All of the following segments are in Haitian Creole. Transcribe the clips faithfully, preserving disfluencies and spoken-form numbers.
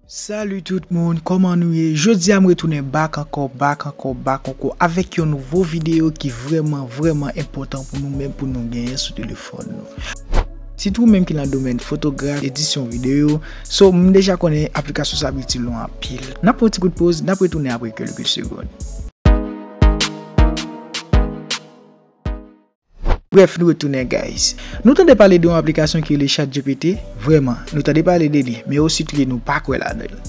Salut tout moun, kòman nou ye? Jodi a m retounen back ankò, back ankò, back ankò avèk yon nouvo videyo ki vrèman, vrèman enpòtan pou nou menm, pou nou genyen sou telefòn nou. Sitou ou menm ki nan domèn fotograf, edisyon videyo, so m deja konnen aplikasyon sa ap itil nou anpil. N ap pran yon ti kout poz, n ap retounen apre kèlke segonn. Brèf, nou retounen, guys. Nou tande pale de yon aplikasyon ki rele ChatGPT? Vrèman, nou tande pale de li, men osi tou ke nou pa kwè ladan l.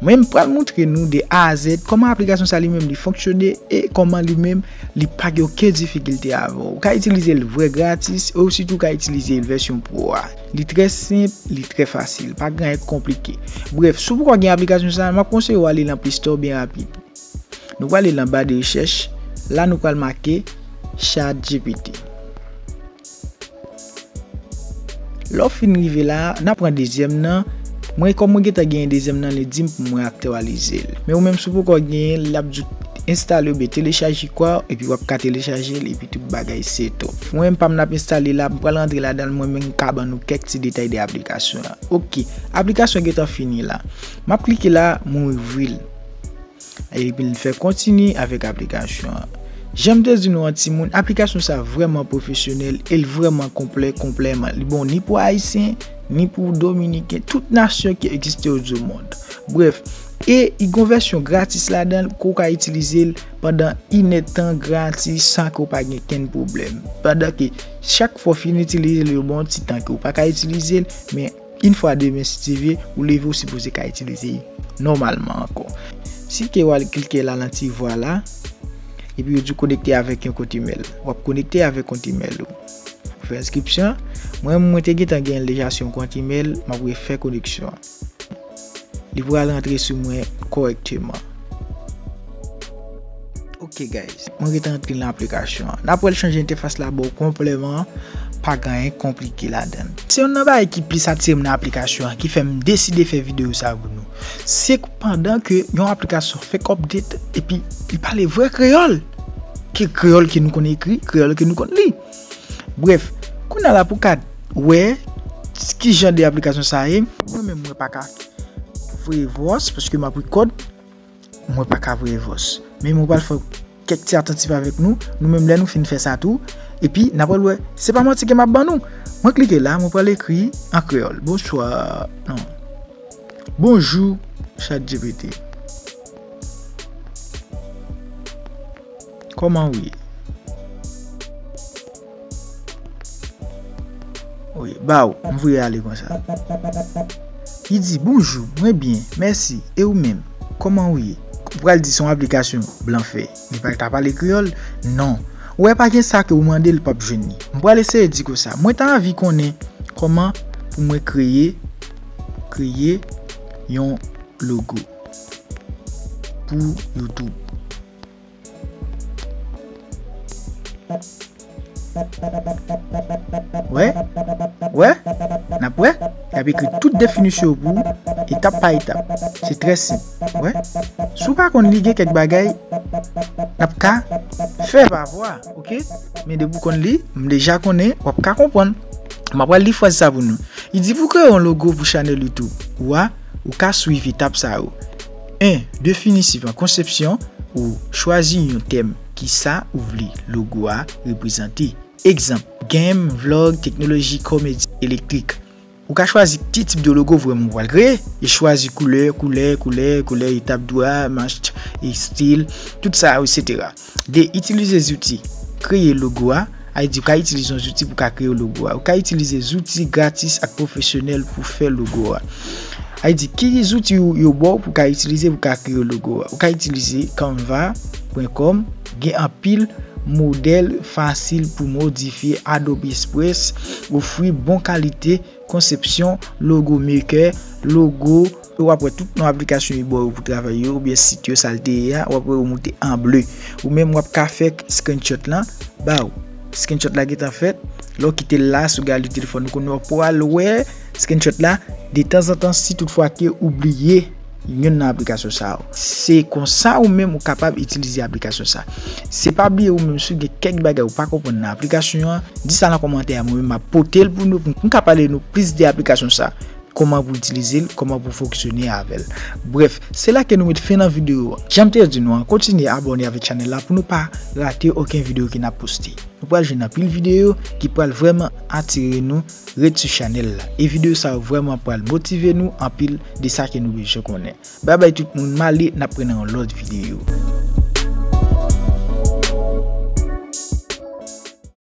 Mwen, m pral montre nou de A a Z kòman aplikasyon sa li menm li fonksyone e kòman li menm li pa gen okenn difikilte avè w. Ou ka itilize l vrè gratis, e osi tou ou ka itilize l vèsyon pro a. Li trè senp, li trè fasil, pa gen anyen k konplike. Brèf, si w poko gen aplikasyon sa, m ap konseye w ale nan Play Store byen rapid. Nou prale nan ba de rechèch, la nou pral make ChatGPT. Lè w fin rive la, n a pran dezyèm nan. Mwen, kòm mwen gentan genyen dezyèm nan, li di m pou mwen aktyalize l. Men ou menm, si w poko genyen l, l ap di w enstale oubyen telechaje kwa, epi w ap ka telechaje l, epi tout bagay se top. Mwen menm, pa m n ap enstale la, m pral rantre ladan l, mwen menm, m ka ban nou kèk ti detay de aplikasyon an. Oke, aplikasyon gentan fini la. M ap klike la, mwen ouvri l. Epi l fè kontini avèk aplikasyon an. Jan m te di nou an timoun, aplikasyon sa vrèman pwofesyonèl e l vrèman konplè, konplèman. Li bon ni pou Ayisyen, ni pou Dominiken, tout nasyon ki egziste odyomond. Brèf, e li gon vèsyon gratis ladan l, ke w ka itilize l pandan inèdtan gratis san ke w pa gen kenn pwoblèm. Pandan ke chak fwa w fin itilize l, yo ba w yon ti tan ke w pa ka itilize l, men Yon fwa demen, si Dye vle, ou leve, ou sipoze ka itilize l nòmalman ankò. Si ke w al klike la nan ti vwa la, epi yo di w konekte avèk yon kont imèl. W ap konekte avèk kont imèl ou. Ou fè enskripsyon. Mwen, mwen te gentan genyen l deja sou yon kont imèl, m ap refè koneksyon an. Li pral rantre sou mwen kòrèkteman. Ok guys, mwen ret antre nan aplikasyon an. N ap wè l chanje entèfas la ba w konplèman, pa gen anyen konplike ladan l. Se youn nan bagay ki plis atire m nan aplikasyon an, ki fè m deside fè videyo sa pou nou. Se pandan ke yon aplikasyon fèk update, epi li pale vrè kreyòl. Ki kreyòl ke nou konn ekri, kreyòl ke nou konn li. Brèf, kounye a la pou w ka wè ki jan de aplikasyon sa ye, mwen menm mwen pa ka voye vòs, paske m ap record, mwen pa ka voye vòs. Men mwen pral fè kèk ti atantif avèk nou, nou menm lè nou fin fè sa tou, epi n ap wè, se pa manti ke m ap ban nou. Mwen klike la, mwen pral ekri an kreyòl. Bonswa, non. Bonjou, ChatGPT. Kòman ou ye? Wi, ba w, m voye ale konsa. Li di, bonjou, mwen byen, mèsi, e ou menm? Kòman ou ye? Ou pral di se yon aplikasyon blan fè. Li pa ta pale kreyòl? Non. Ou wè pa gen sa ke ou mande l p ap jwenn li. M pral eseye di konsa. Mwen ta anvi konnen kòman pou mwen kreye, kreye yon logo pou YouTube. Wè? Wè? N ap wè? Y ap ekri tout definisyon yo pou ou, etap pa etap. Se trè senp. Wè? Si w pa konn li, gen kèk bagay n ap ka fè pa vwa, oke? Men depi w konn li, m deja konnen, w ap ka konprann. M ap pral li fraz sa pou nou. Li di pou kreye yon logo pou chanèl YouTube ou a, ou ka swiv etap sa yo. En, definitif an konsepsyon, ou chwazi yon tèm ki sa ou vle logo a reprezante. Egzanp, game, vlog, teknoloji, komedi, elektrik. Ou ka chwazi ki tip de logo vrèman ou pral kreye, e chwazi koulè, koulè, koulè, koulè, etap dwa, match, e stil, tout sa, etsetera. De, itilize zouti kreye logo a, a di ou ka itilize yon zouti pou ka kreye logo a. Ou ka itilize zouti gratis ak pwofesyonèl pou fè logo a. A di ki zouti yo, yo ba w pou ka itilize pou ka kreye logo a. Ou ka itilize canva point com, gen anpil modèl fasil pou modifye. Adobe Express ofri bon kalite konsepsyon, logo maker, logo, w ap wè tout non aplikasyon yo ba w pou travay yo, oubyen sit yo sa l te ye a, w ap wè yo moute an ble. Ou menm w ap ka fè screenshot lan, ba w. Screenshot la gentan fèt, lè w kite l la, si w gade telefòn ou konnen w ap pral wè screenshot la, detanzantan si toutfwa ke ou bliye youn nan aplikasyon sa yo. Se konsa ou menm ou kapab itilize aplikasyon sa. Se pa bliye ou menm si w gen kèk bagay ou pa konprann nan aplikasyon an, di sa nan kòmantè a, mwen menm m ap pote l pou nou, pou m ka pale nou plis de aplikasyon sa. kòman pou itilize l, kòman pou fonksyone avè l. Brèf, se la ke nou met fen nan videyo a. Jan m te di nou an, kontinye abòne avèk chanèl la pou nou pa rate okenn videyo ke n ap poste. Nou pral jwenn anpil videyo ki pral vrèman atire nou ret sou chanèl la. E videyo sa yo vrèman pral motive nou anpil de sa ke nou bezwen konnen. Babay tout moun, m ale, n ap pran nan yon lòt videyo.